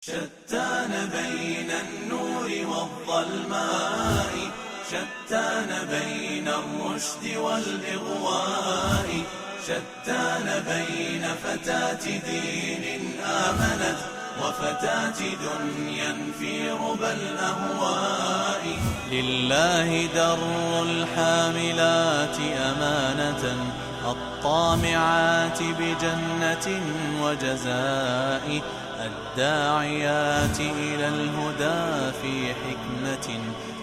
شتان بين النور والظلماء، شتان بين الرشد والإغواء، شتان بين فتاة دين آمنت وفتاة دنيا في ربى الأهواء. لله در الحاملات أمانة، الطامعات بجنة وجزاء، الداعيات إلى الهدى في حكمة،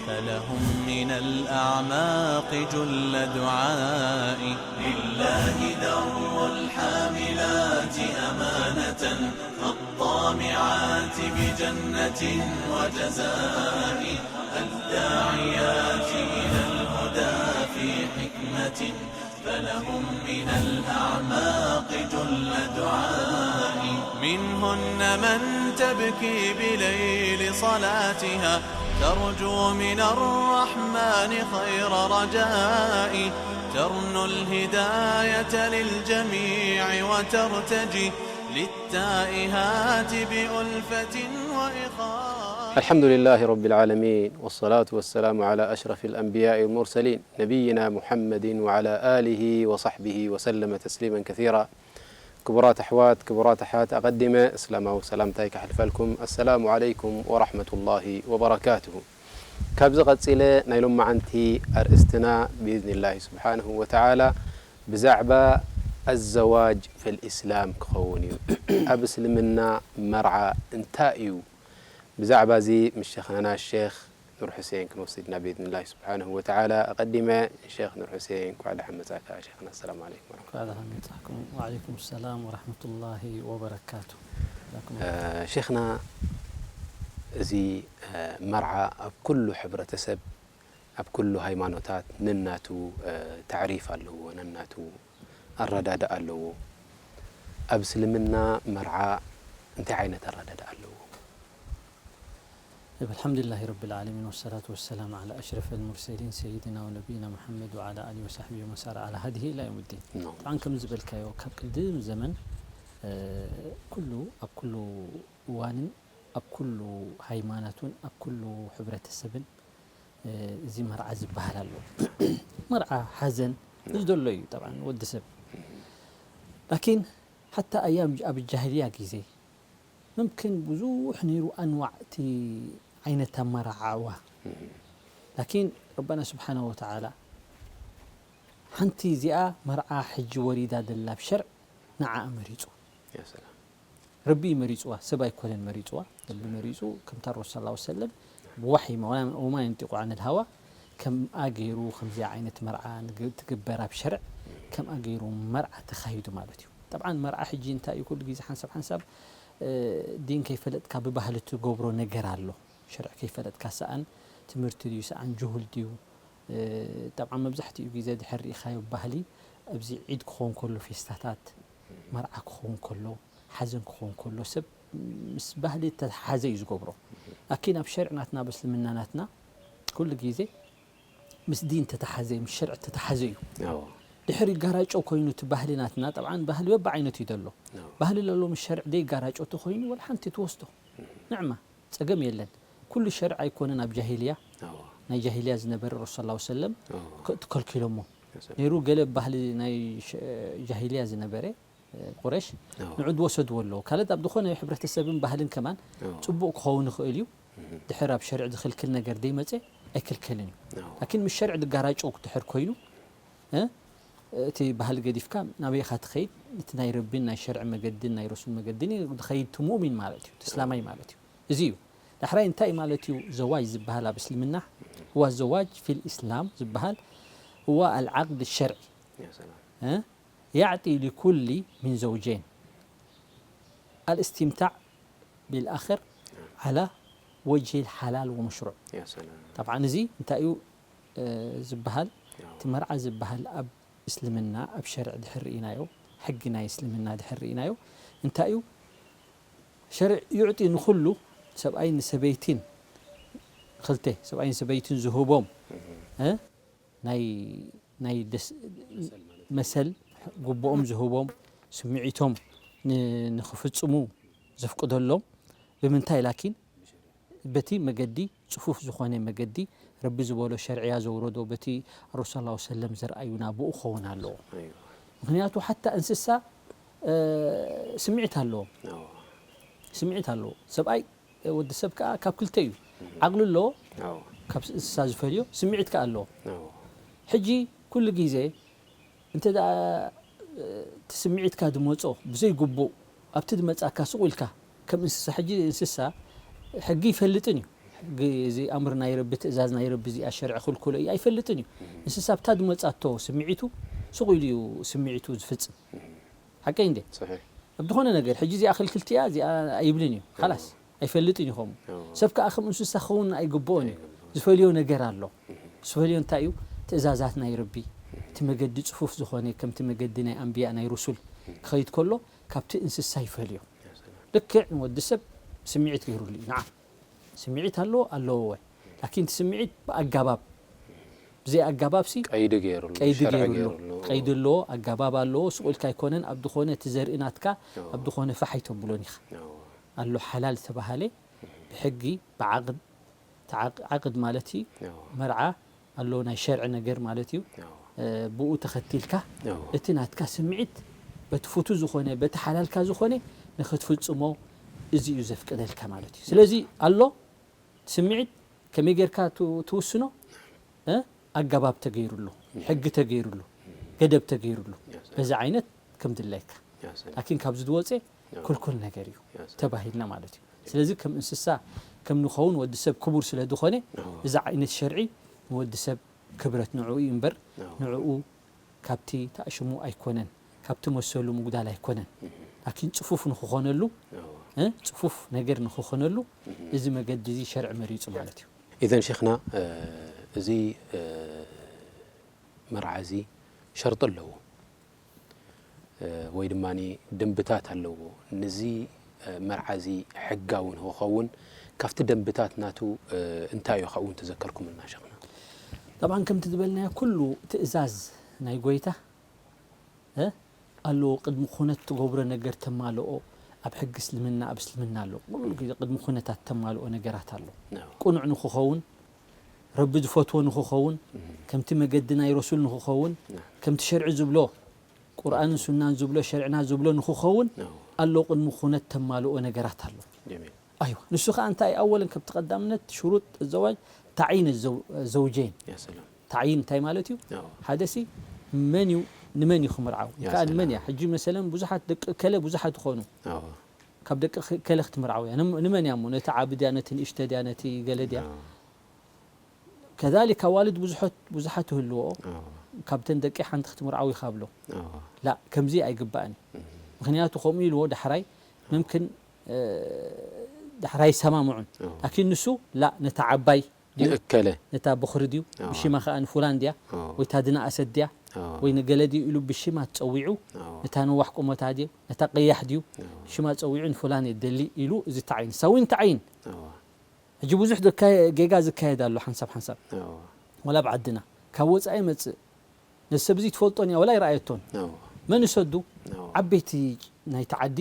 فلهم من الأعماق جل دعاء. لله در الحاملات أمانة، الطامعات بجنة وجزاء، الداعيات إلى الهدى في حكمة، فلهم من الأعماق جل دعاء. منهن من تبكي بليل صلاتها، ترجو من الرحمن خير رجاء، ترنو الهداية للجميع وترتجي، للتائهات بألفة وإخاء. الحمد لله رب العالمين، والصلاة والسلام على أشرف الأنبياء والمرسلين، نبينا محمد وعلى آله وصحبه وسلم تسليما كثيرا. ክቡራት ኣሕዋት፣ ክቡራት ኣሓት፣ ኣቐዲመ እስላማዊ ሰላምታይ ከሕልፈልኩም። ኣሰላሙ ዓለይኩም ወራሕመቱላሂ ወበረካቱሁ። ካብዚ ቀጺለ ናይ ሎማዓንቲ ኣርእስትና ብኢዝኒላሂ ስብሓንሁ ወተዓላ ብዛዕባ ኣዘዋጅ ፈልኢስላም ክኸውን እዩ። ኣብ እስልምና መርዓ እንታይ እዩ? ብዛዕባ እዚ ምስ ሸኽና ሸኽ ኑር ሑሴን ክንወስድ ኢና ብኢዝኒላሂ ስብሓንሁ ወተዓላ። ኣቐዲመ ሸኽ ኑር ሑሴን እንኳዕ ደሓን መጻእካ ሸኽና። ኣሰላሙ ዓለይኩም ወረሕመቱላሂ። እንኳዕ ደሓን መጻእኩም። ወዓለይኩም ሰላም ወረሕመቱላሂ ወበረካቱ። ጀዛኩም እ፣ ሸኽና፣ እዚ፣ እ፣ መርዓ ኣብ ኩሉ ሕብረተሰብ፣ ኣብ ኩሉ ሃይማኖታት ነናቱ፣ እ፣ ታዕሪፍ ኣለዎ፣ ነናቱ ኣረዳድኣ ኣለዎ። ኣብ እስልምና መርዓ እንታይ ዓይነት ኣረዳድኣ ኣለዎ? طيب، الحمد لله رب العالمين، والصلاة والسلام على أشرف المرسلين سيدنا ونبينا محمد وعلى آله وصحبه ومن سار على هديه إلى يوم الدين. نعم. طبعا ከምዚ ዝበልካዮ ካብ ቅድም ዘመን፣ እ፣ ኩሉ ኣብ ኩሉ እዋንን ኣብ ኩሉ ሃይማኖትን ኣብ ኩሉ ሕብረተሰብን፣ እ፣ እዚ መርዓ ዝበሃል ኣሎ። መርዓ ሓዘን እዚ ዘሎ እዩ طبعا ወዲ ሰብ። ላኪን ሓታ ኣያም ኣብ ጃሂልያ ግዜ ምምክን ብዙሕ ነይሩ ኣንዋዕ እቲ ዓይነት ኣመራዓዋ። ላኪን ረበና ስብሓነ ወተዓላ ሓንቲ እዚኣ መርዓ ሕጂ ወሪዳ ዘላ ኣብ ሸርዕ ንዓኣ መሪጹ። ያ ሰላም። ረቢ እዩ መሪጽዋ፣ ሰብ ኣይኮነን መሪጽዋ። ረቢ መሪጹ፣ ከምታ ረሱል ሰለላሁ ዐለይሂ ወሰለም ብዋሕይ፣ ወማ የንጢቁ ዐኒል ሀዋ፣ ከምኣ ገይሩ፣ ከምዚኣ ዓይነት መርዓ ንግ-፣ ትግበር ኣብ ሸርዕ፣ ከምኣ ገይሩ መርዓ ተኻይዱ ማለት እዩ። ጠብዓን መርዓ ሕጂ እንታይ እዩ፣ ኩሉ ግዜ ሓንሳብ ሓንሳብ፣ እ፣ ዲን ከይፈለጥካ ብባህሊ ትገብሮ ነገር ኣሎ። ሸርዕ ከይፈለጥካ ሰኣን ትምህርቲ ድዩ፣ ሰኣን ጅሁል ድዩ? እ፣ ጠብዓን መብዛሕትኡ ግዜ ድሕር ርኢኻዮ ባህሊ፣ ኣብዚ ዒድ ክኸውን ከሎ፣ ፌስታታት፣ መርዓ ክኸውን ከሎ፣ ሓዘን ክኸውን ከሎ፣ ሰብ ምስ ባህሊ እተተሓዘ እዩ ዝገብሮ። ላኪን ኣብ ሸርዕ ናትና፣ ኣብ እስልምና ናትና፣ ኩሉ ግዜ ምስ ዲን ተተሓዘ፣ ምስ ሸርዕ ተተሓዘ እዩ። ኣዎ። ድሕር ይጋራጮ ኮይኑ እቲ ባህሊ ናትና፣ ጠብዓን ባህሊ በብዓይነቱ እዩ ዘሎ። ኣዎ። ባህሊ ለሎ ምስ ሸርዕ ደይጋራጮ ተኾይኑ፣ ወላ ሓንቲ ትወስዶ። ንዕማ፣ ጸገም የለን። ኩሉ ሸርዕ ኣይኮነን ኣብ ጃሂልያ። ኣዎ። ናይ ጃሂልያ ዝነበረ ረሱል ሰለላሁ ዐለይሂ ወሰለም ኣዎ። ከ-፣ ተከልኪሎሞ። ያ ሰላም። ነይሩ ገለ ባህሊ ናይ ሸ-፣ ጃሂልያ ዝነበረ፣ እ፣ ቁረሽ ኣዎ። ንዑ ዝወሰድዎ ኣለዎ። ካልእ ኣብ ዝኾነ ሕብረተሰብን ባህልን ከማን ኣዎ። ጽቡቕ ክኸውን ይኽእል እዩ። እህ። ድሕር ኣብ ሸርዕ ዝኽልክል ነገር ደይመጸ ኣይክልከልን እዩ። ኣዎ። ላኪን ምስ ሸርዕ ዝጋራጮ ድሕር ኮይኑ፣ እ፣ እቲ ባህሊ ገዲፍካ ናበይ ኢኻ ትኸይድ? እቲ ናይ ረቢን ናይ ሸርዒ መገድን ናይ ረሱል መገድን እዩ ዝኸይድ እቲ ሙእሚን ማለት እዩ፣ እቲ እስላማይ ማለት እዩ። እዚ እዩ። ዳሕራይ እንታይ ማለት እዩ ዘዋጅ ዝበሃል ኣብ እስልምና? هو الزواج في الإسلام ዝበሃል هو العقد الشرعي. ያ ሰላም። እ? يعطي لكل من زوجين الاستمتاع بالآخر على وجه الحلال ومشروع. ያ ሰላም። ጠብዓን እዚ እንታይ እዩ፣ እ፣ ዝበሃል? ያው። እቲ መርዓ ዝበሃል ኣብ እስልምና፣ ኣብ ሸርዕ ድሕር ርኢናዮ፣ ሕጊ ናይ እስልምና ድሕር ርኢናዮ፣ እንታይ እዩ? ሸርዕ يعطي ንኹሉ፣ ሰብኣይን ሰበይትን፣ ክልተ፣ ሰብኣይን ሰበይትን ዝህቦም፣ እህ። እ? ናይ፣ ናይ ደስ-፣ መሰል ማለት እዩ። መሰል ግቡኦም ዝህቦም፣ ስምዒቶም ን-፣ ንኽፍጽሙ ዘፍቅደሎም፣ ብምንታይ ላኪን? በቲ መገዲ፣ ጽፉፍ ዝኾነ መገዲ፣ ረቢ ዝበሎ ሸርዕያ ዘውረዶ፣ በቲ ረሱል ሰለላሁ ዐለይሂ ወሰለም ዘርኣዩና ብኡ ክኸውን ኣለዎ። ምኽንያቱ ሓታ እንስሳ ስምዒት ኣለዎም። ስምዒት ኣለዎ። ሰብኣይ፣ ወዲ ሰብ ከኣ ካብ ክልተ እዩ። ዓቕሊ ኣለዎ፣ ካብ እንስሳ ዝፈልዮ፣ ስምዒት ከኣ ኣለዎ። ሕጂ ኩሉ ግዜ እንተ ደኣ እቲ ስምዒትካ ዝመጾ ብዘይግቡእ ኣብቲ ዝመጻካ ስቕ ኢልካ ከም እንስሳ፣ ሕጂ እንስሳ ሕጊ ይፈልጥን እዩ። ሕጊ እዚ ኣምር ናይ ረቢ፣ ትእዛዝ ናይ ረቢ፣ እዚኣ ሸርዒ ክልክሎ እዩ ኣይፈልጥን እዩ። እንስሳ ኣብታ ዝመጻቶ ስምዒቱ ስቕ ኢሉ እዩ ስምዒቱ ዝፍጽም። ሓቀይ እንዴ? ኣብ ዝኾነ ነገር ሕጂ እዚኣ ክልክልቲ እያ፣ እዚኣ ኣይብልን እዩ። ካላስ ኣይፈልጥን እዩ። ከምኡ ሰብ ከኣ ከም እንስሳ ክኸውን ኣይግብኦን እዩ። ዝፈልዮ ነገር ኣሎ። ዝፈልዮ እንታይ እዩ? ትእዛዛት ናይ ረቢ፣ እቲ መገዲ ጽፉፍ ዝኾነ፣ ከምቲ መገዲ ናይ ኣንብያ፣ ናይ ሩሱል ክኸይድ ከሎ ካብቲ እንስሳ ይፈልዮ። ልክዕ ንወዲ ሰብ ስምዒት ገይሩሉ እዩ። ንዓም ስምዒት ኣለዎ፣ ኣለዎ ወ ላኪን እቲ ስምዒት ብኣጋባብ፣ ብዘይ ኣጋባብ ሲ ቀይዲ ገይሩሉ፣ ቀይዲ ሸርዒ ገይሩሉ። ገይሩሉ። ቀይዲ ኣለዎ፣ ኣጋባብ ኣለዎ። ስቕ ኢልካ ኣይኮነን ኣብ ዝኾነ እቲ ዘርኢ ናትካ ኣብ ዝኾነ ፋሕ ኣይተብሎን ኢኻ። ኣሎ ሓላል ዝተባሃለ ብሕጊ፣ ብዓቕድ፣ እቲ ዓቕ-፣ ዓቕድ ማለት እዩ፣ መርዓ ኣሎ ናይ ሸርዒ ነገር ማለት እዩ። ብኡ ተኸቲልካ እቲ ናትካ ስምዒት በቲ ፍቱ ዝኾነ፣ በቲ ሓላልካ ዝኾነ ንኽትፍጽሞ እዚ እዩ ዘፍቅደልካ ማለት እዩ። ስለዚ ኣሎ ስምዒት ከመይ ጌርካ ት-፣ ትውስኖ? እ? ኣገባብ ተገይሩሉ፣ ሕጊ ተገይሩሉ፣ ገደብ ተገይሩሉ። በዚ ዓይነት ከም ድላይካ። ላኪን ካብዚ ዝወፀ ክልኩል ነገር እዩ ተባሂልና ማለት እዩ። ስለዚ ከም እንስሳ ከም ንኸውን ወዲ ሰብ ክቡር ስለ ዝኾነ፣ እዚ ዓይነት ሸርዒ ንወዲ ሰብ ክብረት ንዕኡ እዩ እምበር፣ ንዕኡ ካብቲ ተኣሽሙ ኣይኮነን፣ ካብቲ መሰሉ ምጉዳል ኣይኮነን። ላኪን ጽፉፍ ንኽኾነሉ፣ እ፣ ጽፉፍ ነገር ንኽኾነሉ፣ እዚ መገዲ እዚ ሸርዒ መሪጹ ማለት እዩ። ኢዘን ሼኽና፣ እ፣ እዚ፣ እ፣ መርዓ እዚ ሸርጢ ኣለዎ፣ እ፣ ወይ ድማ ደንብታት ኣለዎ። ነዚ፣ እ፣ መርዓ እዚ ሕጋዊ ንኽኸውን ካብቲ ደንብታት ናቱ፣ እ፣ እንታይ እዩ ካብኡ እንተዘከርኩምልና ሸኽና? ጠብዓን ከምቲ ዝበልናዮ ኩሉ ትእዛዝ ናይ ጎይታ፣ እ፣ ኣለዎ። ቅድሚ ኩነት ትገብሮ ነገር ተማልኦ ኣብ ሕጊ እስልምና፣ ኣብ እስልምና ኣሎ። ኩሉ ግዜ ቅድሚ ኩነታት ተማልኦ ነገራት ኣሎ። ናው። ቅኑዕ ንኽኸውን፣ ረቢ ዝፈትዎ ንኽኸውን፣ እም። ከምቲ መገዲ ናይ ረሱል ንኽኸውን፣ ናው። ከምቲ ሸርዒ ዝብሎ፣ ቁርኣንን ሱናን ዝብሎ፣ ሸርዕና ዝብሎ ንኽኸውን ናው። ኣሎ። ቅድሚ ኩነት ተማልኦ ነገራት ኣሎ። ጀሚል። ኣይዋ፣ ንሱ ኸኣ እንታይ ኣወለን፣ ከምቲ ቀዳምነት ሽሩጥ ዘዋጅ ተዕይን ዘው-፣ ዘውጀይን። ያ ሰላም። ተዕይን እንታይ ማለት እዩ? ኣዎ። ሓደ ሲ መን እዩ፣ ንመን እዩ ክምርዓው? ያ ከኣ ንመን ሰላም። እያ? ሕጂ መሰለን ብዙሓት ደቂ ከለ ብዙሓት ይኾኑ። ኣዎ። ካብ ደቂ ኸ-፣ ከለ ክትምርዓው እያ። ንም-፣ ንመን እያ እሞ? ነቲ ዓቢ ድያ፣ ነቲ ንእሽተ ድያ፣ ነቲ ገለ ድያ? ኣዎ። ከዛሊክ ኣዋልድ ብዙሖት-፣ ብዙሓት ይህልዎ። ኣዎ። ካብተን ደቂ ሓንቲ ክትምርዓው ኢኻ ብሎ። ኣዎ። ላ፣ ከምዚ ኣይግባእን እዩ። እም። ምኽንያቱ ከምኡ ኢልዎ ዳሕራይ፣ ምምክን፣ እ፣ ዳሕራይ ይሰማምዑን። ኣዎ። ላኪን ንሱ፣ ላ፣ ነታ ዓባይ ድዩ? ንእከለ። ነታ በኹሪ ድዩ? ኣዎ። ብሽማ ኸኣ ንፉላን ድያ? ኣዎ። ወይ እታ ዝነኣሰት ድያ? ኣዎ። ወይ ንገለ ድዩ ኢሉ ብሽማ ጸዊዑ፣ ኣዎ። ነታ ነዋሕ ቁመታ ድዩ? ነታ ቀያሕ ድዩ? ኣዎ። ብሽማ ጸዊዑ ንፉላን እየ ደሊ ኢሉ እዚ ተዓይን። ሳዊን ተዓይን። ኣዎ። ሕጂ ብዙሕ ዝካየ-፣ ጌጋ ዝካየድ ኣሎ ሓንሳብ ሓንሳብ። ኣዎ። ወላ ኣብ ዓድና። ካብ ወጻኢ ይመጽእ። ነዚ ሰብ እዚ ትፈልጦን እያ፣ ወላ ኣይረኣየቶን። ኣዎ። መን ይሰዱ? ኣዎ። ዓበይቲ ናይቲ ዓዲ፣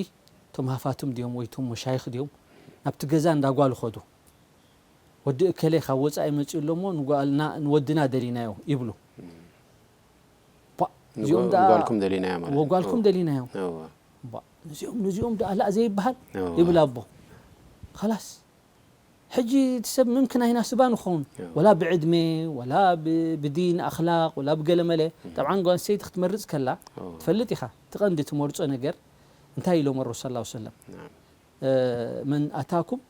እቶም ሃፋትም ድዮም ወይ እቶም መሻይኽ ድዮም? ናብቲ ገዛ እንዳ ጓል ይኸዱ። ወዲ እከለ ካብ ወጻኢ መጺኡ ኣሎ እሞ ንጓልና፣ ንወድና ደሊናዮ ይብሉ። እም። ባ፣ ንጓ-፣ እዚኦም ደኣ ንጓልኩም ደሊናዮ ማለት እዩ። ወጓልኩም ኣዎ። ደሊናዮ። ኣዎ። ባ፣ ነዚኦም፣ ነዚኦም ደኣ ላእ ዘይበሃል ኣዎ። ይብል ኣቦ። ኸላስ። ሕጂ እቲ ሰብ ምምክን ኣይናስባን ይኸውን። ኣዎ። ወላ ብዕድመ፣ ወላ ብ-፣ ብዲን፣ ኣኽላቕ፣ ወላ ብገለ መለ። እም። ጠብዓን ጓል ኣንስተይቲ ክትመርጽ ከላ፣ ኣዎ። ትፈልጥ ኢኻ። እቲ ቀንዲ ትመርጾ ነገር እንታይ ኢሎም ረሱል ሰለላሁ ዐለይሂ ወሰለም? ናም። እ፣ መን ኣታኩም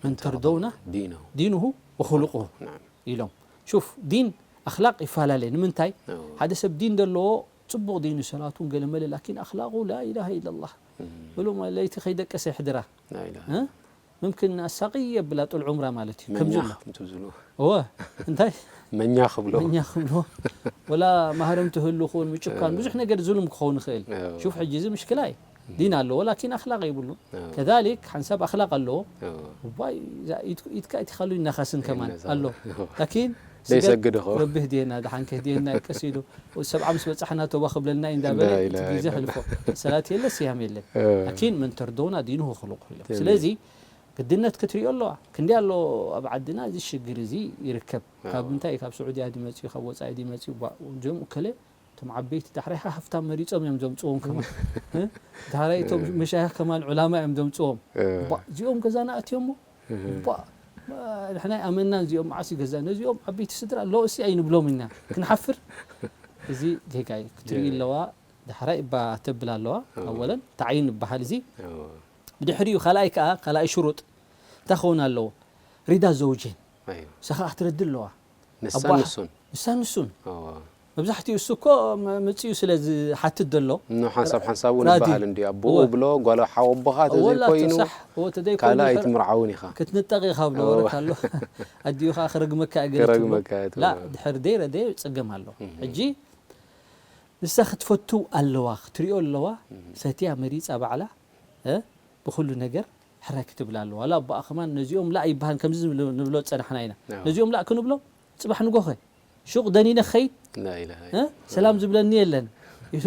መን ተርደውና ዲነሁ። ዲንሁ ወኹሉቁሁ ናም። ኢሎም። ሹፍ፣ ዲን ኣኽላቕ ይፈላለ። ንምንታይ? ኣዎ። ሓደ ሰብ ዲን ዘለዎ፣ ጽቡቕ ዲን እዩ፣ ሰላቱ ገለ መለ፣ ላኪን ኣኽላቑ ላኢላሃ ኢለላህ። እም። ብሎ ለይቲ ከይደቀሰ ይሕድራ። ላኢላሃ እ? ኢለላህ። ምምክን ኣሳቒ የብላ ጡል ዑምራ ማለት እዩ። መኛ ከምዚ ኣሎ። ከምቲ ዝብሉ። እወ፣ እንታይ? መኛ ክብሎ። መኛ ክብሎ። ወላ ማህረምቲ ህሉ ክውን፣ ምጭካን፣ እ። ብዙሕ ነገር ዙሉም ክኸውን ይኽእል። እ። ሹፍ፣ ሕጂ እዚ ምሽክላ እዩ። ዲን ኣለዎ፣ ላኪን ኣኽላቕ የብሉን። እ። ከዛሊክ ሓንሳብ ኣኽላቕ ኣለዎ። እ። እዋይ፣ እዛ ኢድ-፣ ኢድካ ኢትኻሉ ይናኸስን ከማን ይነሳ። ኣሎ። እ። ላኪን ዘይሰግድ ስገድ፣ እኮ። ረቢ ህድየና፣ ደሓን ከህድየና እዩ፣ ቀስ ኢሉ። ሰብዓ ምስ በጻሕና ቶባ ክብለልና እዩ እንዳበለ ላ ኢላሃ እቲ ግዜ ኢለላህ። ሕልፎ። ሰላት የለ፣ ስያም የለን። እ። ላኪን መን ተርደውና ዲንሁ ወኹሉቁሁ ኢሎም። ጀሚል። ስለዚ ግድነት ክትሪኦ ኣለዋ። ክንደይ ኣሎ ኣብ ዓድና እዚ ሽግር እዚ ይርከብ። ካብ ምንታይ? ካብ ስዑድያ ድመፅኡ፣ ካብ ወፃኢ ድመፅኡ፣ ባ-፣ እዞም እከለ እቶም ዓበይቲ ዳሕራይኻ ሃፍታም መሪፆም እዮም ዘምፅዎም ከማን። እ? ዳሕራይ እቶም መሻይኽ ከማን ዑላማ እዮም ዘምፅዎም። ባ-፣ እዚኦም ገዛና ኣትዮሞ? ባ-፣ ንሕና ኣመናን እዚኦም መዓስ ይገዛ? ነዚኦም ዓበይቲ ስድራ ኣለዎ፣ እሲ ኣይንብሎም ኢና። ክንሓፍር። እዚ ጌጋ እዩ። ክትርኢ ኣለዋ፣ ዳሕራይ እባ ተብል ኣለዋ። ኣወለን፣ ተዓይን ይበሃል እዚ። ብድሕሪኡ ካልኣይ ከኣ፣ ካልኣይ ሽሩጥ እንታይ ክኸውን ኣለዎ? ሪዳ ዘውጅን። ንሳ ከኣ ክትረዲ ኣለዋ። ንሳን ኣቦኣ-፣ ንሱን። ንሳን ንሱን። መብዛሕትኡ እሱ እኮ መ-፣ መጺኡ ስለ ዝሓትት ዘሎ። ኖ፣ ሓንሳብ ሓንሳብ እውን ራዲ። ይበሃል እንዲ፣ ኣቦኡ እወ። ብሎ፣ ጓል ሓው ኣቦኻ እወ፣ ላቶ፣ ተዘይኮይኑ፣ ሳሕ። እወ፣ ተዘይኮይኑ ካልኣይ ከ-፣ ትምርዓውን ኢኻ። ክትንጠቕ ኢኻ ብሎ እወ። ወረካ ኣሎ። ኣዲኡ ኸኣ ክረግመካ እየ ገለ ትብሎ። ክረግመካ እየ ላ፣ ትብሎ። ድሕር ደይ ረደ ጸገም ኣሎ። እህ። ሕጂ ንሳ ክትፈቱ ኣለዋ፣ ክትሪኦ ኣለዋ፣ እህ። ሰትያ መሪጻ ባዕላ፣ እ፣ ብኹሉ ነገር ሕራይ ክትብል ኣለዋ። ዋላ ኣቦኣ ከማን ነዚኦም ላእ ይበሃል፣ ከምዚ ንብሎ፣ ንብሎ ዝጸናሕና ኢና። ኣዎ። ነዚኦም ላእ ክንብሎም፣ ጽባሕ ንጎኸ ሹቕ ደኒነ ክኸይድ፣ ላኢላሃ እ፣ ኢላላህ። ሰላም ዝብለኒ የለን። ኢሉ፣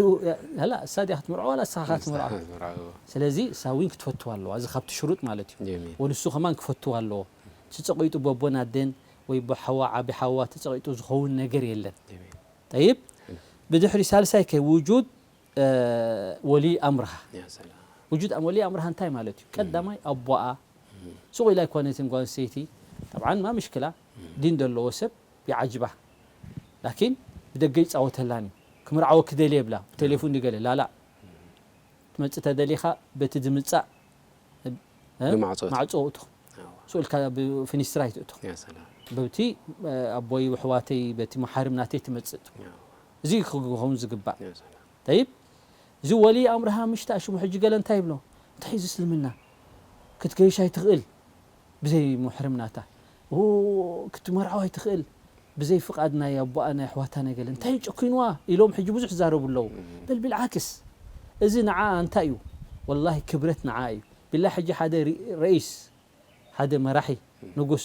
ያላ፣ እሳ ድያ ክትምርዖ ዋላ እሳ ኢኻ ንሳ ክትምርዖ? ክትምርዖ። ስለዚ እሳ እውን ክትፈትዋ ኣለዋ። እዚ ካብቲ ሽሩጥ ማለት እዩ። ጀሚል። ወንሱ ከማን ክፈትዋ ኣለዎ። ተጸቒጡ በቦን ኣደን ወይ ብሓዋ፣ ዓቢ ሓዋ ተጸቒጡ ዝኸውን ነገር የለን። ጀሚል። ጠይብ፣ ብድሕሪ ሳልሳይ ከ ውጁድ፣ እ፣ ወሊ ኣምርሃ። ያ ሰላም። ውጁድ ኣም-፣ ወሊ ኣምርሃ እንታይ ማለት እዩ? ቀዳማይ ኣቦኣ። ሱቕ ኢላ ኣይኮነትን ጓል ኣንስተይቲ። ጠብዓን ማ ምሽክላ፣ ዲን ዘለዎ ሰብ ይዓጅባ። ላኪን ብደገ ይጻወተላን እዩ። ክምርዓወኪ ደልየ ይብላ። ብቴሌፎን ድገለ፣ ላላ። ትመጽእ ተደሊኻ በቲ ዝምጻእ፣ እ? ብማዕጾ እቶ። ማዕጾ እቶ። ኣዎ። ስኡልካ ብፍኒስትራ ኣይትእቶ። ያ ሰላም። በብቲ፣ እ፣ ኣቦይ ወሕዋተይ በቲ መሓርም ናተይ ትመጽእ እቶ። ኣዎ። እዚ ክኸውን ዝግባእ። ያ ሰላም። ጠይብ፣ እዚ ወሊ ኣምርሃ ምሽታ ሽሙ ሕጂ ገለ እንታይ ይብሎ? እንታይ እዩ እዚ እስልምና? ክትገይሽ ኣይትኽእል ብዘይ ሙሕርም ናታ። ኦ፣ ክትመርዓው ኣይትኽእል ብዘይ ፍቓድ ናይ ኣቦኣ ናይ ኣሕዋታ ናይ ገለ። እንታይ እዩ ጨኪንዋ? ኢሎም ሕጂ ብዙሕ ዝዛረቡ ኣለዉ። እም። በል ብልዓክስ፣ እዚ ንዓ እንታይ እዩ? ወላሂ ክብረት ንዓ እዩ። ቢላ ሕጂ ሓደ ሪ-፣ ረኢስ፣ ሓደ መራሒ፣ ንጉስ፣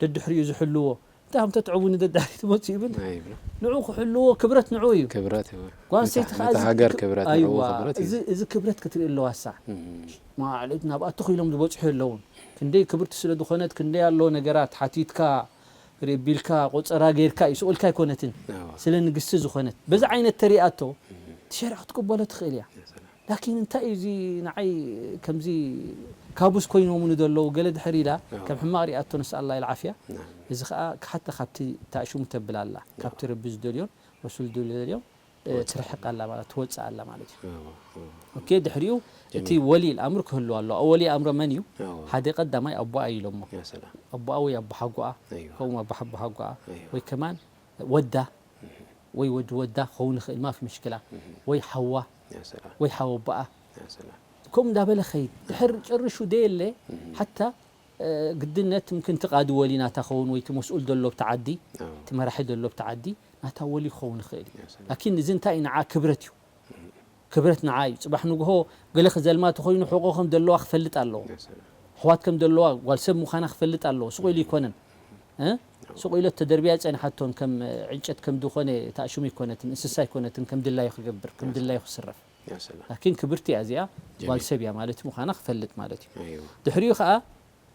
ደድሕሪኡ ዝሕልዎ፣ እንታይ ከም ተትዕቡኒ ደድሕሪ ትመጽእ ይብል። ኣይብሎ። ንዑ ክሕልዎ ክብረት ንዑ እዩ። ክብረት እዩ። ጓል ኣንስተይቲ ነታ፣ ከዓ ነታ እዚ ሃገር ክብ-፣ ክብረት ንዑ ኣይዋ፣ ክብረት እዩ። እዚ፣ እዚ ክብረት ክትርኢ ኣለዋ እሳ። እም። ማለት ናብኣ ትኽ ኢሎም ዝበጽሑ የለውን። ክንደይ ክብርቲ ስለ ዝኾነት፣ ክንደይ ኣሎ ነገራት ሓቲትካ፣ ርእ ቢልካ፣ ቆጸራ ጌርካ እዩ፣ ስቕ ኢልካ ኣይኮነትን። ኣዋ። ስለ ንግስቲ ዝኾነት። በዚ ዓይነት ተሪኣቶ፣ እም። እቲ ሸሪዓ ክትቅበሎ ትኽእል እያ። ያ ሰላም። ላኪን እንታይ እዩ እዚ ንዓይ ከምዚ ካቡስ ኮይኖምኒ ዘለዉ ገለ ድሕር ኢላ ኣዎ። ከም ሕማቕ ሪኣቶ ነስኣል ኣላህ ልዓፍያ። ናም። እዚ ኸኣ ሓታ ካብቲ ታእሽሙ ተብል ኣላ። ናም። ካብቲ ረቢ ዝደልዮን ረሱል ዝደልዮን፣ እ፣ ትወጽእ ትርሕቅ ኣላ። ኣላ ማለት፣ ትወጽእ ኣላ ማለት እዩ። ኣዎ፣ ኣዎ። ኦኬ፣ ድሕሪኡ እቲ ጀሚል። ወሊ ኣምር ክህሉ ኣለዋ። ወሊ ኣምር መን እዩ? ኣዎ። ሓደ ቀዳማይ ኣቦኣ እዩ ኢሎሞ። ያ ሰላም። ኣቦኣ ወይ ኣቦሓጎኣ፣ ኣይዋ። ከምኡ ኣቦሓ-፣ ኣቦሓጎኣ፣ ኣይዋ። ወይ ከማን ወዳ፣ እህ። ወይ ወዲ ወዳ ክኸውን ይኽእል፣ ማፊ ምሽክላ፣ እህ። ወይ ሓዋ፣ ያ ሰላም። ወይ ሓወቦኣ። ያ ሰላም። ከምኡ እንዳበለ ኸይድ። ድሕር ጨርሹ ደየለ፣ እህ። ሓታ፣ እ፣ ግድነት ምክን እቲ ቃዲ ወሊ ናታ ኸውን ወይ እቲ መስኡል ዘሎ ብቲ ዓዲ፣ ኣዎ። እቲ መራሒ ዘሎ ብቲ ዓዲ፣ ናታ ወሊ ክኸውን ይኽእል እዩ። ያ ሰላም። ላኪን እዚ እንታይ እዩ? ንዓ ክብረት እዩ። እህ። ክብረት ንዓ እዩ። ጽባሕ ንግሆ ገለ ክዘልማ ተኾይኑ ሕቖ ከም ዘለዋ ክፈልጥ ኣለዎ። ያ ሰላም። ኣሕዋት ከም ዘለዋ፣ ጓል ሰብ ምዃና ክፈልጥ ኣለዎ። ስቕ ኢሉ ይኮነን። እ? ስቕ ኢሎ ተደርብያ ጸንሓቶን ከም ዕንጨት ከም ዝኾነ ተኣሽሙ ይኮነትን፣ እንስሳ ይኮነትን፣ ከም ድላዩ ክገብር፣ ከም ድላዩ ክስረፍ። ያ ሰላም። ላኪን ክብርቲ እያ እዚኣ፣ ጓል ጀሚል። ሰብ እያ ማለት ምዃና ክፈልጥ ማለት እዩ። ኣይዋ። ድሕሪኡ ኸኣ፣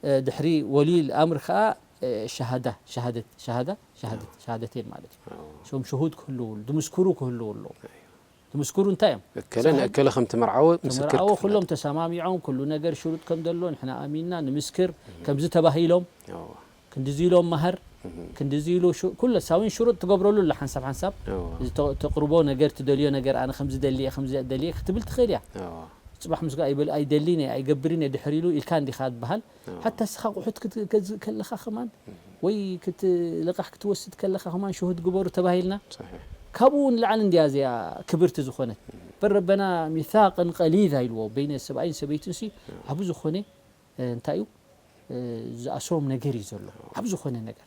እ፣ ድሕሪ ወሊል ኣምር ኸኣ፣ እ፣ ሸሃዳ፣ ሸሃደት፣ ሸሃዳ፣ ሸሃደት፣ ኣዎ። ሸሃደቴን ማለት እዩ። ኣዎ። እሶም ሽሁድ ክህልዉ፣ ዝምስክሩ ክህልዉ ኣለዎም። ኣይዋ። ዝምስክሩ እንታይ እዮም? እከለ ንእከለ ከም ትመርዓወ ምስክር ተመርዓወ፣ ትፍለጥ። ኩሎም ተሰማሚዖም፣ ኩሉ ነገር ሽሩጥ ከም ዘሎ ንሕና ኣሚንና ንምስክር፣ እህ። ከምዚ ተባሂሎም፣ ኣዎ። ክንድዚ ኢሎም መሃር፣ እህ። ክንድዚ ኢሉ ሹ-፣ ኩለ ሳዊን ሽሩጥ ትገብረሉ ኣላ ሓንሳብ ሓንሳብ። ኣዎ። እዚ ተ-፣ ተቕርቦ ነገር፣ ትደልዮ ነገር፣ ኣነ ከምዚ ደሊ እየ፣ ከምዚ ደሊ እየ ክትብል ትኽእል እያ። ኣዎ። ጽባሕ ምስ ጋ ይብል፣ ኣይደሊን እየ፣ ኣይገብርን እየ ድሕር ኢሉ ኢልካ እንዲኻ ትበሃል። ኣዎ። ሓታ እስኻ ኣቑሑት ክት-፣ ከዚ-፣ ከለኻ ከማን፣ እህ። ወይ ክት-፣ ልቓሕ ክትወስድ ከለኻ ከማን ሽሁድ ግበሩ ተባሂልና። ሰሒሕ። ካብኡ ንላዕሊ እንድያ እዚኣ ክብርቲ ዝኾነት። እህ። በል ረበና ሚሳቅን ቀሊዛ ኢልዎ፣ በይነ ሰብኣይን ሰበይትን ሲ፣ ኣዎ። ዓቢ ዝኾነ፣ እ፣ እንታይ እዩ? እ፣ ዝኣስሮም ነገር እዩ ዘሎ። ኣዎ። ዓቢ ዝኾነ ነገር።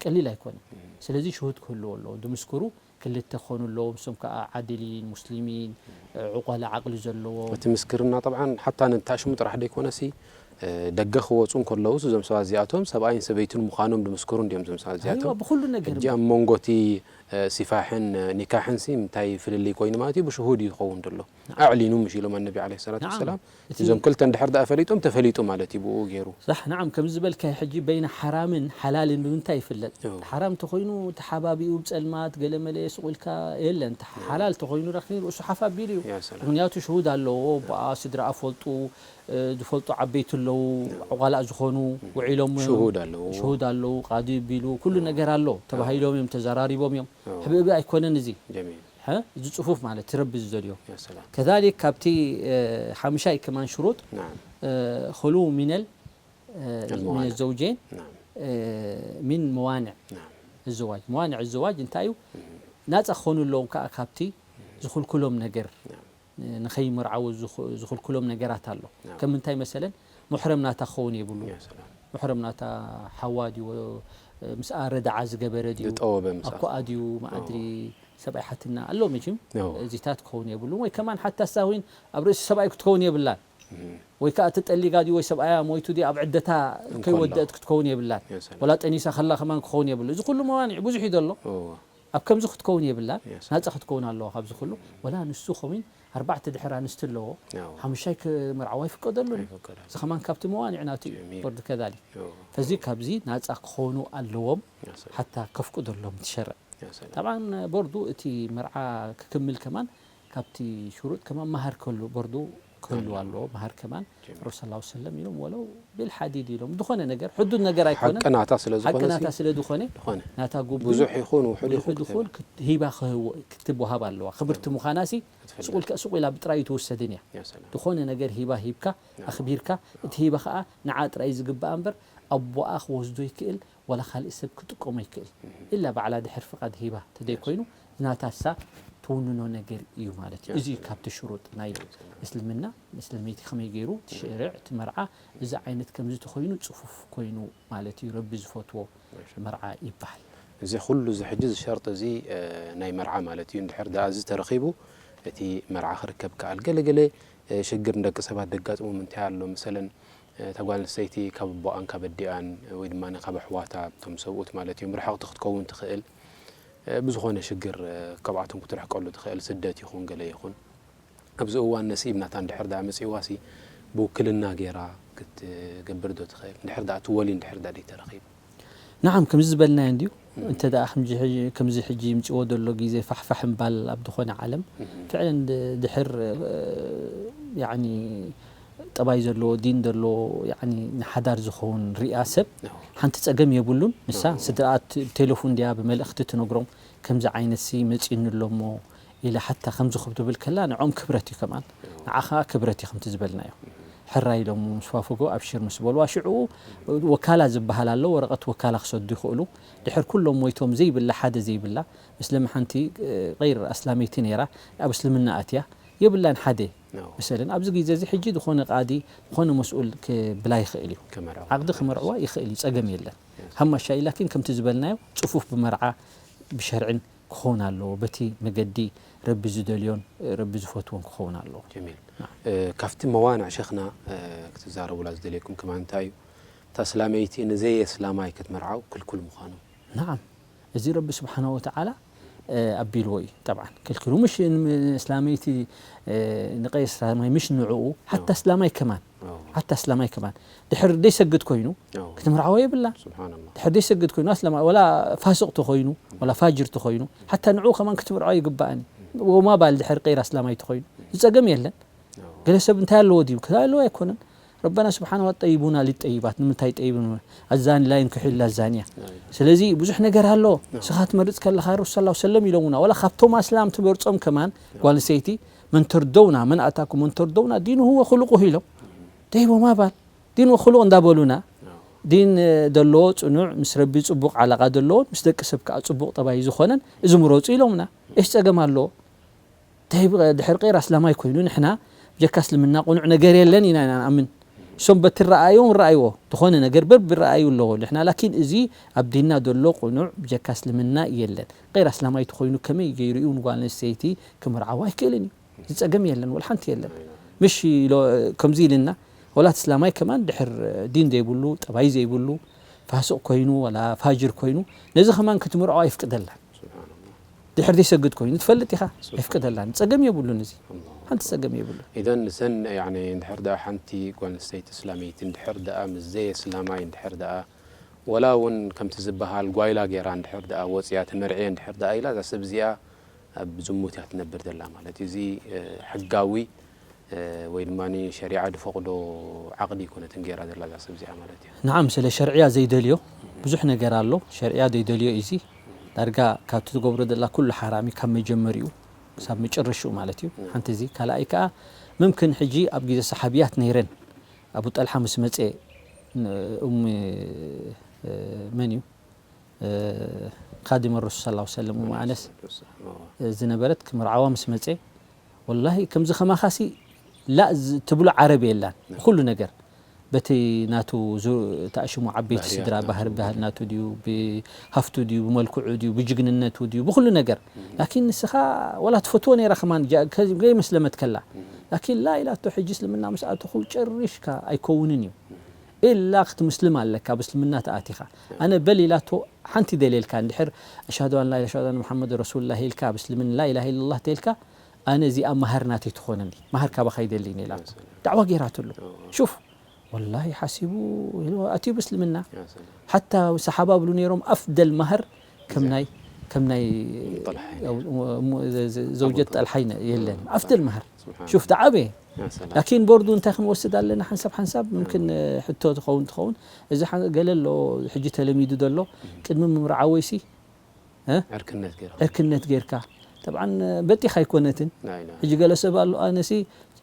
ቀሊል ኣይኮነን። እህ። ስለዚ ሽሁድ ክህልዎ ኣለዎ። ድምስክሩ ክልተ ክኾኑ ኣለዎም። እሶም ከኣ ዓድሊን፣ ሙስሊሚን፣ እ፣ ዕቆል ዓቕሊ ዘለዎ። እቲ ምስክርና ጠብዓን ሓታ ንታሽሙ ጥራሕ ደይኮነሲ፣ ደገ ክወፁ እንከለውስ እዞም ሰባት እዚኣቶም ሰብኣይን ሰበይትን ምዃኖም ድምስክሩ እንዲዮም እዞም ሰባት እዚኣቶም። ብኩሉ ነገር ሕጂ ኣብ መንጎ እቲ ሲፋሕን ኒካሕን ሲ እንታይ ፍልልይ ኮይኑ ማለት እዩ? ብሽሁድ እዩ ዝኸውን ዘሎ። ኣዕሊኑ ምሽ ኢሎም ኣነቢ ዓለይሂ ሰላቱ ናዓም። ወሰላም። እቲ እዞም ክልተ እንድሕር ደኣ ፈሊጦም ተፈሊጡ ማለት እዩ ብኡ ገይሩ። ሳሕ ናዓም ከምዚ ዝበልካዮ ሕጂ በይነ ሓራምን ሓላልን ብምንታይ ይፍለጥ? እዎ። ሓራም ተኾይኑ ተሓባቢኡ ብጸልማት ገለመለ ስቕ ኢልካ የለን። ሓላል ተኾይኑ ረኺ ርእሱ ሓፍ ኣቢሉ እዩ። ያ ሰላም። ምክንያቱ ሽሁድ ኣለዎ፣ ኣቦኣ ስድራኣ ፈልጡ፣ እ፣ ዝፈልጡ ዓበይቲ ኣለዉ፣ ዕቋላእ ዝኾኑ ውዒሎም እዮም። ሽሁድ ኣለዎ። ሽሁድ ኣለዉ፣ ቃዲ ቢሉ ኩሉ ነገር ኣሎ። ተባሂሎም እዮም፣ ተዘራሪቦም እዮም። እዎ። ሕብእብእ ኣይኮነን እዚ። ጀሚል። ሐ? እዚ ጽፉፍ ማለት እቲ ረቢ ዝደልዮ። ያ ሰላም። ከዛሊክ ካብቲ፣ እ፣ ሓምሻይ ከማን ሽሩጥ፣ ናዓም። እ፣ ኹሉ ሚነል፣ እ፣ ኣልመዋንዕ። ሚነ ዘውጀይን፣ ናዓም። እ፣ ሚን መዋንዕ ናዓም። እዝዋጅ። መዋንዕ እዝዋጅ እንታይ እዩ? ናጻ ክኾኑ ኣለዎም ከኣ ካብቲ ዝኽልክሎም ነገር፣ ናዓም። እ፣ ንኸይምርዓዉ ዝኽ-፣ ዝኽልክሎም ነገራት ኣሎ። ናዓም። ከም ምንታይ መሰለን? ሙሕረም ናታ ክኸውን የብሉ። ያ ሰላም። ሙሕረም ናታ ሓዋ ድዩ፣ እ፣ ምስኣ ረዳዓ ዝገበረ ድዩ፣ ዝጠወበ ምስኣ። ኣኮኣ ድዩ፣ ማዕድሪ ሰብኣይ ሓትና ኣሎ መችም እዎ። እዚታት ክኸውን የብሉ። ወይ ከማን ሓታ ሳዊን ኣብ ርእሲ ሰብኣይ ክትከውን የብላን። ወይ ከዓ ተጠሊጋ ድዩ ወይ ሰብኣያ ሞይቱ ድዩ ኣብ ዕደታ እንከሎ። ከይወደአት ክትከውን የብላን። ያ ሰላም። ወላ ጠኒሳ ከላ ከማን ክኸውን የብሉ። እዚ ኩሉ መዋኒዕ ብዙሕ እዩ ዘሎ። እዎ። ኣብ ከምዚ ክትከውን የብላን። ያ ሰላም። ናጻ ክትከውን ኣለዋ ካብዚ ኩሉ። ወላ ንሱ ከሚን ኣርባዕተ ድሕር ኣንስቲ ኣለዎ። እዎ። ሓሙሻይ ክምርዓዋ ይፍቀደሉን። ኣይፍቀደሉን። እዚ ከማን ካብቲ መዋኒዕ ናቱ እዩ። ጀሚል። ወርድ ከዛሊክ። እዎ። ፈዚ ካብዚ ናጻ ክኾኑ ኣለዎም። ያ ሰላም። ሓታ ከፍቅደሎም ትሸርዕ። ያ ሰላም። ጠብዓን ቦርዱ እቲ መርዓ ክክምል ከማን ካብቲ ሽሩጥ ከማን መሃር ከሉ ቦርዱ ክህሉ ኣለዎ። ኣለዎ። መሃር ከማን ጀሚል። ረሱል ሰለላሁ ዐለይሂ ወሰለም ኢሎም ወለው ቢልሓዲድ ኢሎም ዝኾነ ነገር ሕዱድ ነገር ኣይኮነን። ሓቂ ናታ ስለ ዝኾነ ሓቂ ናታ ሲ- ስለ ዝኾነ ዝኾነ። ናታ ጉቡ ብዙሕ ይኹን ውሑድ ይኹን ይኹን ክትትብ ኣለዋ። ክብርቲ ምዃና ሲ ክትፈልጥ። ሱቕ ኢልካ ሱቕ ኢላ ብጥራይ ትውሰድን እያ። ያ ሰላም። ዝኾነ ነገር ሂባ ሂብካ ኣኽቢርካ እቲ ሂባ ከዓ ንዓ ጥራይ ዝግባኣ እምበር ኣቦኣ ክወስዶ ይክእል ወላ ካልእ ሰብ ክጥቀሞ ይክእል። ኢላ ባዕላ ድሕር ፍቓድ ሂባ ተደይ ኮይኑ ናታ እሳ ትውንኖ ነገር እዩ ማለት እዩ። እዚ እዩ ካብቲ ሽሩጥ ናይ እስልምና። እስልመይቲ ከመይ ገይሩ እቲ ሽርዕ እቲ መርዓ እዚ ዓይነት ከምዚ ተኾይኑ ጽፉፍ ኮይኑ ማለት እዩ። ረቢ ዝፈትዎ መርዓ ይበሃል። እዚ ኩሉ እዚ ሕጂ እዚ ሸርጢ እዚ፣ እ፣ ናይ መርዓ ማለት እዩ። እንድሕር ደኣ እዚ ተረኺቡ እቲ መርዓ ክርከብ ከኣል። ገለ ገለ፣ እ፣ ሽግር ንደቂ ሰባት ደጋጥሞም እንታይ ኣሎ? መሰለን፣ እ፣ እታ ጓል ኣንስተይቲ ካብ ኣቦኣን ካብ ኣዲኣን ወይ ድማ ካብ ኣሕዋታ፣ እቶም ሰብኡት ማለት እዮም፣ ርሕቕቲ ክትከውን ትኽእል። እ፣ ብዝኾነ ሽግር፣ እ፣ ካብኣቶም ክትርሕቀሉ ትኽእል፣ ስደት ይኹን ገለ ይኹን። ኣብዚ እዋን ነስኢብ ናታ እንድሕር ደኣ መጺእዋሲ ብውክልና ገይራ ክትገብር ዶ ትኽእል? እንድሕር ደኣ እቲ ወሊ እንድሕር ደኣ ደይተረኺቡ? ነዓም፣ ከምዚ ዝበልናዮ እንድዩ። እንተ ደኣ ከምዚ ሕጂ፣ ከምዚ ሕጂ ይምጽዎ ዘሎ ግዜ ፋሕፋሕ እምባል ኣብ ዝኾነ ዓለም፣ ፍዕለን ድ-፣ ድሕር፣ እ፣ ያዕኒ ጠባይ ዘለዎ፣ ዲን ዘለዎ፣ ያዕኒ ንሓዳር ዝኸውን ሪኣ ሰብ ሓንቲ ጸገም የብሉን። ንሳ ስድራኣ ት-፣ ብቴሌፎን ድያ ብመልእኽቲ ትነግሮም፣ ከምዚ ዓይነት ሲ መጺኡኒ ኣሎ እሞ ኢላ ሓታ ከምዚ ክብ ትብል ከላ ንዖም ክብረት እዩ ከማን። ንዓ ኸኣ ክብረት እዩ ከምቲ ዝበልናዮ። ሕራይ ኢሎም ምስ ዋፈጎ ኣብሽር ምስ በልዋ ሽዑ ወካላ ዝበሃል ኣሎ፣ ወረቐት ወካላ ክሰዱ ይኽእሉ። ድሕር ኩሎም ሞይቶም ዘይብላ ሓደ ዘይብላ፣ ምስለም ሓንቲ፣ እ፣ ገይር ኣስላመይቲ ነይራ፣ ኣብ እስልምና ኣትያ፣ የብላን ሓደ። መሰለን ኣብዚ ግዜ እዚ ሕጂ ዝኾነ ቃዲ፣ ዝኾነ መስኡል ክብላ ይኽእል እዩ። ዓቕዲ ክመርዕዋ ይኽእል እዩ፣ ጸገም የለን። ሃማሻ ኢላኪን ከምቲ ዝበልናዮ ጽፉፍ ብመርዓ ብሸርዕን ክኸውን ኣለዎ። በቲ መገዲ ረቢ ዝደልዮን ረቢ ዝፈትዎን ክኸውን ኣለዎ። ጀሚል። እ፣ ካብቲ መዋንዕ ሸኽና፣ እ፣ ክትዛረቡላ ዝደልየኩም ከማን እንታይ እዩ? እታ እስላመይቲ ንዘየስላማይ ክትምርዓው ክልኩል ምዃኑ። ነዓም። እዚ ረቢ ስብሓነ ወተዓላ፣ እ፣ ኣቢልዎ እዩ። ጠብዓን ክልክሉ ምሽ ን-፣ እስላመይቲ፣ እ፣ ንቀይ እስላማይ ምሽ ንዕኡ፣ ሓታ እስላማይ ከማን፣ ሓታ እስላማይ ከማን ድሕር ደይሰግድ ኮይኑ ክትምርዓዎ የብላን። ስብሓንላህ። ድሕር ደይሰግድ ኮይኑ ኣስላማይ፣ ወላ ፋስቕ ተኾይኑ፣ ወላ ፋጅር ተኾይኑ፣ ሓታ ንዕኡ ከማን ክትምርዓዎ ይግባእን። ወማ ባል ድሕር ቀይር ኣስላማይ ተኾይኑ፣ ዝጸገም የለን። ገለ ሰብ እንታይ ኣለዎ ድዩ? ከ ኣለዎ ኣይኮነን። ረበና ስብሓን ወ ጠይቡና ሊጠይባት፣ ንምንታይ ጠይቡ? ኣዛኒ ላ ዩንኪሑ ኢላ ዛንያ። ስለዚ ብዙሕ ነገር ኣሎ። ንስኻ ትመርጽ ከለኻ ረሱል ሰለላሁ ዐለይሂ ወሰለም ኢሎምና፣ ወላ ካብቶም ኣስላም ትመርጾም ከማን ጓል ኣንስተይቲ መን ተርደውና፣ መን ኣታኩም መን ተርደውና ዲኑሁ ወኹሉቁሁ ኢሎም። ደይቦማ ባል ዲን ወኹሉቕ እንዳበሉና፣ ዲን፣ እ፣ ዘለዎ ጽኑዕ፣ ምስ ረቢ ጽቡቕ ዓላቓ ዘለዎን ምስ ደቂ ሰብ ከኣ ጽቡቕ ጠባይ ዝኾነን እዚ ምረጹ ኢሎምና። እሽ ጸገም ኣለዎ? ተይብ-፣ ድሕር ቀይር ኣስላማይ ኮይኑ ንሕና ብጀካ እስልምና ቅኑዕ ነገር የለን ኢና፣ ኢና ንኣምን። እሶም በቲ ረኣዮም ረኣይዎ፣ ዝኾነ ነገር በብ ረኣዩ ኣለዎ። ንሕና ላኪን እዚ ኣብ ዲንና ዘሎ ቅኑዕ ብጀካ እስልምና የለን። ቀይር ኣስላማይ ተኾይኑ ከመይ ገይሩ እዩ ንጓል ኣንስተይቲ ክምርዓዋ ኣይክእልን እዩ። እዚ ጸገም የለን፣ ወላ ሓንቲ የለን። ምሽ ኢሎ-፣ ከምዚ ኢልና፣ ወላ እቲ እስላማይ ከማን ድሕር ዲን ዘይብሉ፣ ጠባይ ዘይብሉ፣ ፋስቕ ኮይኑ፣ ወላ ፋጅር ኮይኑ፣ ነዚ ከማን ክትምርዖ ኣይፍቅደላን። ድሕር ዘይሰግድ ኮይኑ፣ ትፈልጥ ኢኻ፣ ኣይፍቅደላን። ጸገም የብሉን እዚ። ሓንቲ ጸገም የብሉን። ኢዘን ንሰን፣ ያኒ፣ እንድሕር ደኣ ሓንቲ ጓል ኣንስተይቲ እስላመይቲ እንድሕር ደኣ ምስ ዘየስላማይ እንድሕር ደኣ፣ ወላ እውን ከምቲ ዝበሃል ጓይላ ገይራ እንድሕር ደኣ ወጽያ ተመርዕየ እንድሕር ደኣ ኢላ፣ እዛ ሰብ እዚኣ ኣብ ዝሙት እያ ትነብር ዘላ ማለት እዩ። እዚ፣ እ፣ ሕጋዊ፣ እ፣ ወይ ድማ ሸሪዓ ዝፈቕዶ ዓቕዲ ኣይኮነትን ገይራ ዘላ እዛ ሰብ እዚኣ ማለት እዩ። ንዓም፣ ስለ ሸርዕያ ዘይደልዮ ብዙሕ ነገር ኣሎ። ሸርዕያ ዘይደልዮ እዩ እዚ። ዳርጋ ካብቲ ትገብሮ ዘላ ኩሉ ሓራሚ ካብ መጀመሪኡ ክሳብ መጨረሽኡ ማለት እዩ። ሓንቲ እዚ። ካልኣይ ከኣ፣ ምምክን ሕጂ ኣብ ግዜ ሰሓብያት ነይረን። ኣቡ ጠልሓ ምስ መጸ፣ ን-፣ ኡም፣ እ፣ መን እዩ? እ፣ ካዲም ረሱል ሰለላሁ ዐለይሂ ወሰለም፣ ኡም ኣነስ ዝነበረት ክምርዓዋ ምስ መጸ፣ ወላሂ ከምዚ ከማኻሲ ላእ ዝ-፣ ትብሎ ዓረብ የላን። ኩሉ ነገር በቲ ናቱ ዙ-፣ ተኣሽሙ ዓበይቲ ባህርያት ስድራ ናቱ። ባህር፣ ባህር ናቱ ድዩ፣ ብሃፍቱ ድዩ፣ ብመልክዑ ድዩ፣ ብጅግንነቱ ድዩ፣ ብኹሉ ነገር። ላኪን ንስኻ ወላ ትፈትዎ ነይራ ከማን ጃ-፣ ከ-፣ ከይመስለመት ከላ። ላኪን ላ ኢላቶ ሕጂ እስልምና ምስ ኣተኹ ጨሪሽካ ኣይከውንን እዩ። ኢላ ክትምስልም ኣለካ፣ ኣብ እስልምና ተኣቲኻ። ኣነ በል ኢላቶ ሓንቲ ደልየልካ፣ እንድሕር ኣሽሃዱ ኣን ላ ኢላሃ፣ ኣሽሃዱ ኣነ ሙሓመድ ረሱሉላህ ኢልካ፣ ኣብ እስልምና ላ ኢላሃ ኢለላህ ተልካ፣ ኣነ እዚኣ ማህር ናተይ ትኾነኒ፣ ማህር ካባኻ ይደልይን ኢላቶ። ዳዕዋ ገይራትሉ። ሹፍ፣ ወላሂ ሓሲቡ ኢሉ ኣትዩ ብእስልምና። ሓታ ሰሓባ ብሉ ነይሮም፣ ኣፍደል ማህር ከም ናይ፣ ከም ናይ ጠልሓ እዩ። ዘውጀት ጠልሓ ይነ-፣ የለን። ኣፍደል ማህር። ስብሓን ሹፍ፣ ተዓበየ። ያ ሰላም። ላኪን ቦርዱ እንታይ ክንወስድ ኣለና? ሓንሳብ ሓንሳብ ምምክን ሕቶ ትኸውን ትኸውን። እዚ ሓ-፣ ገለ ኣሎ፣ ሕጂ ተለሚዱ ዘሎ፣ ቅድሚ ምምርዓወይሲ፣ እ? ዕርክነት ገይርካ። ዕርክነት ጌርካ። ጠብዓን በጢኻ ኣይኮነትን። ናይ፣ ናይ። ሕጂ ገለ ሰብ ኣሎ፣ ኣነሲ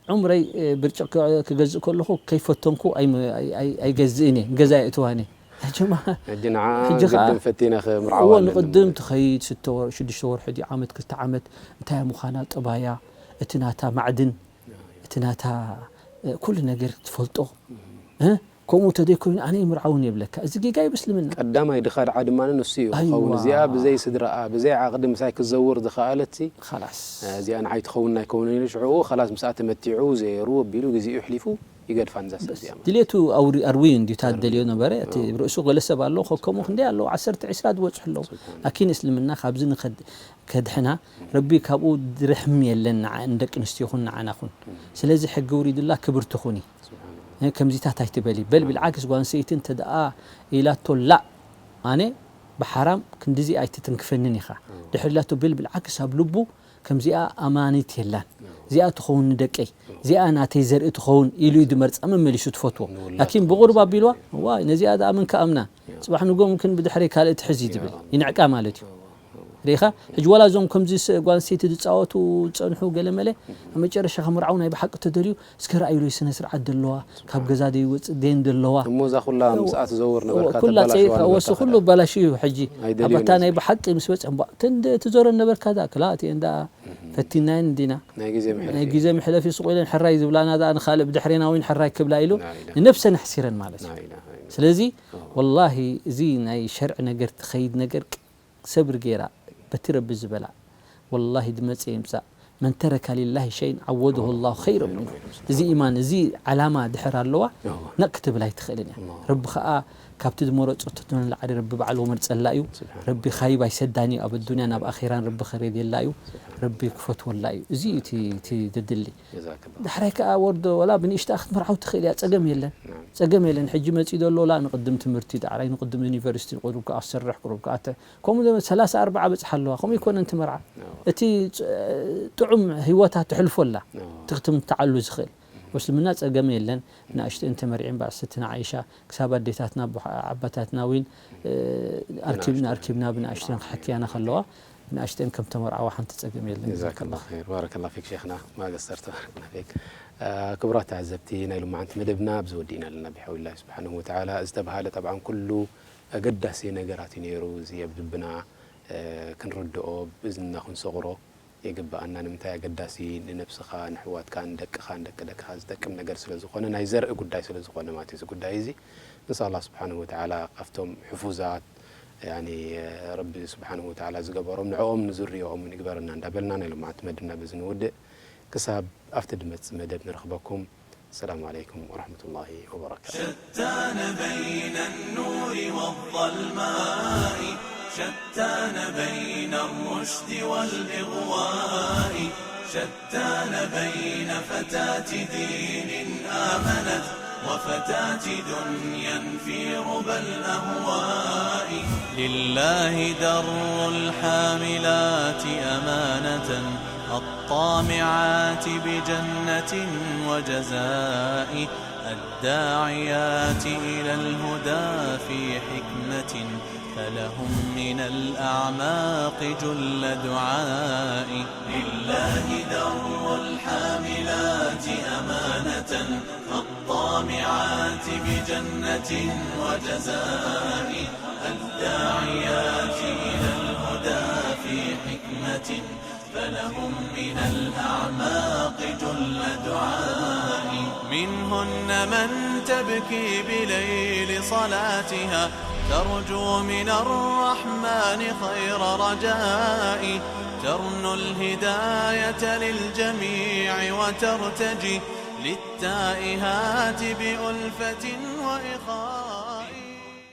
ዑምረይ፣ እ፣ ብርጭቕ ክ-፣ ክገዝእ ከለኹ ከይፈተንኩ ኣይም-፣ ኣይ-፣ ኣይ-፣ ኣይገዝእን እየ፣ ገዛ የእትዋን እየ። ያ ጀማ፣ ሕጂ ንዓ ሕጂ ኸዓ ግድን ፈቲነ ክምርዓዋ እዎ፣ ኣለኒ ንቅድም ማለት። ትኸይድ፣ ሽቶ ወር-፣ ሽዱሽተ ወርሒ ድዩ፣ ዓመት፣ ክልተ ዓመት፣ እንታይ እያ ምዃና፣ ጠባያ፣ እቲ ናታ ማዕድን፣ እቲ ናታ፣ እ፣ ኩሉ ነገር ትፈልጦ። እ? ከምኡ እንተዘይኮይኑ ኣነ ይምርዓውን የብለካ። እዚ ጌጋ እዩ ብእስልምና። ቀዳማይ ድኻ ደዓ ድማ ንሱ እዩ ክኸውን። ኣይዋ። እዚኣ ብዘይ ስድራኣ፣ ብዘይ ዓቕዲ ምሳይ ክትዘውር ዝኸኣለትሲ፣ ኸላስ። እዚኣ ንዓይ ትኸውን ኣይከውንን ኢሉ ሽዑ ኸላስ ምስኣ ተመቲዑ፣ ዘየሩ ኣቢሉ፣ ግዜኡ ኣሕሊፉ ይገድፋ ንዛ ሰብ በስ እዚኣ ማለት። ድሌቱ ኣውሪ-፣ ኣርውዩ እንድዩ፣ እታ ኣርውዩ። ደልዮ ነበረ። እቲ ኣዎ። ርእሱ ገለ ሰብ ኣሎ፣ ከ-፣ ከምኡ ክንደይ ኣለዉ፣ ዓሰርተ፣ ዕስራ ዝበጽሑ ኣለዉ። ስብሓን። ላኪን እስልምና ካብዚ ንኸድ-፣ ከድሕና፣ ረቢ ካብኡ ድርሕም የለን፣ ንዓ-፣ ንደቂ ኣንስትዮ ኹን ንዓና ኹን። ስለዚ ሕጊ ውሪዱላ ክብርቲ ኹኒ። ስብሓን። እ፣ ከምዚታት ኣይትበሊ። በል ብልዓክስ ጓል ኣንስተይቲ እንተ ደኣ ኢላቶ ላእ፣ ኣነ ብሓራም ክንድዚ ኣይትትንክፈንን ኢኻ። ድሕሪ ኢላቶ በል ብልዓክስ ኣብ ልቡ ከምዚኣ ኣማኒት የላን። እዚኣ ትኸውን ንደቀይ፣ እዚኣ ናተይ ዘርኢ ትኸውን ኢሉ እዩ ዝመርጻ መመሊሱ ትፈትዎ። ንውላድ ላኪን ትኸውን ብቑሩብ ሰብ። ኣቢልዋ፣ ዋይ ነዚኣ ደኣ መን ክኣምና? ጽባሕ ንግሆ ምምክን ብድሕረይ ካልእ ትሕዝ እዩ ዝብል። ይንዕቃ ማለት እዩ። ርኢኻ? ሕጂ ዋላ እዞም ከምዚ ስ-፣ ጓል ኣንስተይቲ ዝጻወቱ ዝጸንሑ ገለ መለ፣ ኣብ መጨረሻ ክምርዓው ናይ ብሓቂ ተደልዩ፣ እስከ ረኣዩለይ ስነ ስርዓት ደለዋ፣ ካብ ገዛ ደይወጽእ ደን ደለዋ። እሞ እዛ ኩላ ምስኣ ትዘውር ነበርካ ኩላ ተባላሽዋ ጸይርካ ወሲ ነበርካ ኩሉ ከዳ። ኣባላሽዩ ሕጂ። ኣይደልዮን ኣባታ እዩ ናይ ዝብል። ብሓቂ ምስ በጽሐ እምባ፣ ተንደ ትዞረን ነበርካ ዳ፣ ክላ እቲ እንዳ ፈቲናየን እንዲና። ናይ ግዜ ናይ መሕለፊ። ግዜ መሕለፊ ስቕ ኢለን ሕራይ ዝብላና ዳ፣ ንኻልእ ብድሕሬና እውን ሕራይ ክብላ ኢሉ፣ ናይ ኢላ። ንነብሰን ኣሕሲረን ማለት እዩ። ናይ ኢላ፣ ናይ ኢላ። ስለዚ፣ ኦ። ወላሂ፣ እዚ ናይ ሸርዒ ነገር ትኸይድ ነገር ሰብሪ ገይራ በቲ ረቢ ዝበላ ወላሂ ድመጽእ ይምጻእ መን ተረካ ሊላሂ ሸይን ዓወደሁ ላሁ ኸይረ ምንሁ። እዚ ኢማን እዚ ዓላማ ድሕር ኣለዋ እዋ። ነቕ ክትብል ኣይትኽእልን እያ። ኣላሁ ረቢ ኸኣ ካብቲ ዝመረጾ ንላዕሊ ረቢ ባዕሉ ወመርጸላ እዩ። ስብሓን። ረቢ ኻይብ ኣይሰዳን እዩ ኣብ ኣዱንያን ኣብ ኣኼራን ረቢ ኸሬድየላ እዩ። ረቢ ክፈትወላ እዩ። እዚ እዩ እቲ፣ እቲ ዘድሊ። ጀዛከላህ። ዳሕራይ ከኣ ወርዶ ወላ ብንእሽታ ክትምርዓው ትኽእል እያ፣ ጸገም የለን። ናም። ጸገም የለን። ሕጂ መጺኡ ዘሎ ወላ ንቕድም ትምህርቲ ዳዕራይ ንቕድም ዩኒቨርሲቲ ቁሩብ ከኣ ትሰርሕ ቁሩብ ከኣ ተ-፣ ከምኡ ዘመን ሰላሳ ኣርብዓ በጽሓ ኣለዋ። ከምኡ ይኮነን ትመርዓ። ኣዎ። እቲ ጥ-፣ ጥዑም ህይወታ ትሕልፎ ኣላ። ኣዎ። ትኽትምትዓሉ ዝኽእል። ኣብ እስልምና ጸገም የለን። ንኣሽተን ተመርዒን ብኣሰትን ዓይሻ ክሳብ ኣዴታትና ኣቦ-፣ ዓባታትና እውን፣ እ፣ ኣርኪብና፣ ብንኣሽተን። ኣርኪብና ብንኣሽተን ክሕክያና ከለዋ፣ ብንኣሽተን ከም ተመርዓዋ ሓንቲ ጸገም የለን። ጀዛከላህ ኸይር። ባረከላህ ፊክ ሼኽና ማገስተር፣ ተባረክና ፊክ። እ፣ ክቡራት ተዓዘብቲ ናይ ሎማዓንቲ መደብና ኣብዚ ወዲእና ኣለና ብሓውሊላህ ስብሓነሁ ወተዓላ። ዝተብሃለ ጠብዓን ኩሉ ኣገዳሲ ነገራት እዩ ነይሩ። እዚ ኣብ ልብና፣ እ፣ ክንርድኦ፣ ብእዝንና ክንሰቑሮ የግብኣና። ንምንታይ ኣገዳሲ? ንነብስኻ፣ ንሕዋትካ፣ ንደቅኻ፣ ንደቂ ደቅኻ ዝጠቅም ነገር ስለ ዝኾነ፣ ናይ ዘርኢ ጉዳይ ስለ ዝኾነ ማለት እዩ። እዚ ጉዳይ እዚ፣ እንሻ ኣላህ ስብሓነሁ ወተዓላ፣ ካብቶም ሕፉዛት፣ ያኒ፣ ረቢ ስብሓነሁ ወተዓላ ዝገበሮም፣ ንዕኦም ንዝርዮኦም እውን ይግበረና እንዳበልና፣ ናይ ሎማዓንቲ መደብና በዚ ንውድእ። ክሳብ ኣብቲ ድመጽእ መደብ ንረኽበኩም። السلام عليكم ورحمة الله وبركاته. شتان بين النور والظلماء، شتان بين الرشد والإغواء، شتان بين فتاة دين آمنت وفتاة دنيا في ربى الأهواء. لله در الحاملات أمانة، الطامعات بجنة وجزاء، الداعيات إلى الهدى في حكمة، فلهم من الأعماق جل دعاء. لله در الحاملات أمانة، الطامعات بجنة وجزاء، الداعيات إلى الهدى في حكمة، فلهم من الأعماق جل دعاء. منهن من تبكي بليل صلاتها، ترجو من الرحمن خير رجاء، ترنو الهداية للجميع وترتجي، للتائهات بألفة وإخاء.